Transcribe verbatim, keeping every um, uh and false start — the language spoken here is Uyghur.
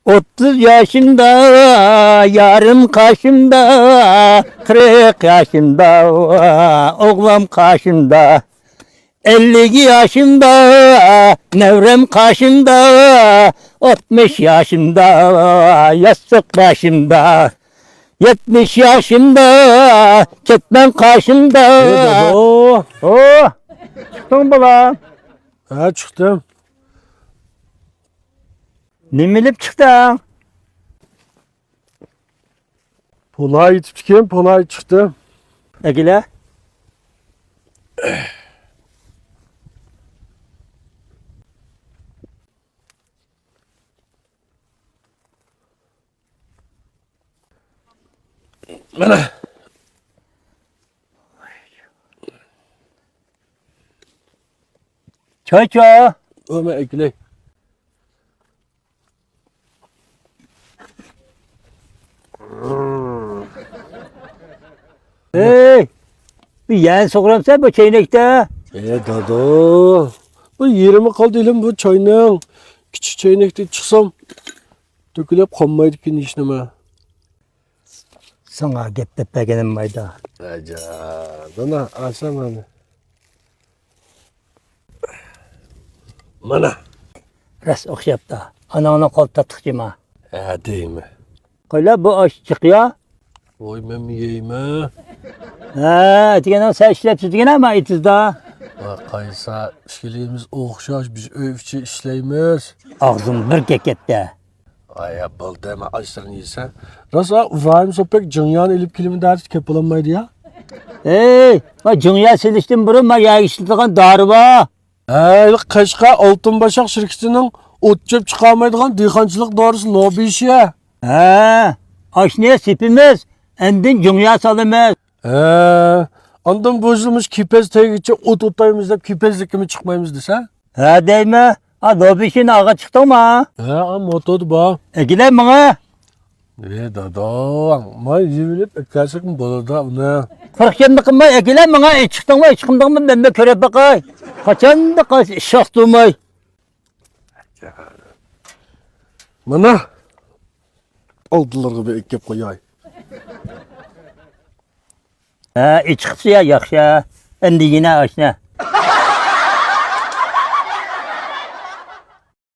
ئوتتۇز ياشىمدا، يارىم قاشىمدا، قىرىق ياشىمدا، ئوغلۇم قاشىمدا. ئەللىك ياشىمدا، نەۋرەم قاشىمدا، ئاتمىش ياشىمدا، ياستۇق باشىمدا، يەتمىش ياشىمدا، كەتمەن قاشىمدا. ھەي، دادام. ھو، چىقتىڭ بالام؟ ھە، چىقتىم. نېمە ئېلىپ چىقتىڭ؟ پولاي ئېيتىپتىكەن، پولاي چىقتى. ئەكېلە. مانا. چاي، چاي. ئۇ، مەن ئەكېلەي. ھەي، بۇ يەنە سۇغۇرامسەن بۇ چەينەكتە؟ ئە، دادا، بۇ يېرىمى قالدى ھېلىمۇ بۇ چاينىڭ. كىچىك چەينەكتىن چىقسام، تۆكۈلۈپ قالمايدىكەن ھېچنېمە. ساڭا گەپ دەپ بەرگىنىم مايدا. ئەجەب، دانا، ئاشا مانا. مانا. راست ئوخشاپتۇ. ئاناڭنىڭ قول تاتلىقى جىما. ھە، دەيمەن. قايلا بۇ ئاش چىقىيا؟ ۋوي، مەنمۇ يەيمەن. ھە، ئەتىگەن سەن ئىشلەپسىز دېگەن ھە، مانا ئېتىزدا. ۋا، قايسا ئىككىلىمىز ئوخشاش، بىز ئۆي ئىچى ئىشلەيمىز. ئاغزىڭ بىر كېكەتتە. ئاي، يا، بولدى، مەن ئاشلىرىنى يېسە. راست، ئا، ئىبراھىم سوپبەك جىڭيانى ئېلىپ كېلىمەن دەپ كېلىپ بولالمايدۇ يا. ئەي، ما جىڭيا سېلىشتىن بۇرۇن ما يەرگە ئىشلىتىدىغان دارى بار. ھە، قەشقەر ئالتۇن باشاق شىركىتىنىڭ ئوت چۆپ چىقارمايدىغان دېھقانچىلىق دورىسى لوبى ئىشى. ھە، ئاشنى سېپىمىز، ئاندىن جىڭيا سالىمىز. ھە، ئاندىن بۇ يىل مۇشۇ كېپەز تەگكىچە ئوت ئوتايمىز دەپ كېپەزلىككىمۇ چىقمايمىز دېسە. ھە دەيمەن، ھا، لوبى ئىشىنى ئالغا چىقتىڭما؟ ھە، ئا، موتوردا بار. ئەكېلە ماڭا. ئى دادا، ماي يېۋىلىپ ئەكەلسەكمۇ بولىدۇ ئۇنى. قىرىق يىلنى قىلماي ئەكېلە ماڭا، ئى، چىقتىڭمۇ، ئى، چىقمىدىڭمۇ، مەنمۇ كۆرۈپ باقاي. قاچاندا قايسى ئىش شاختۇرماي. مانا، ئالدىلىرىغا بىر ئېكىپ قوياي. ھە، ئى، چىقىپسۇ يا، ياخشى. ئەمدى يېنە ئاشنى.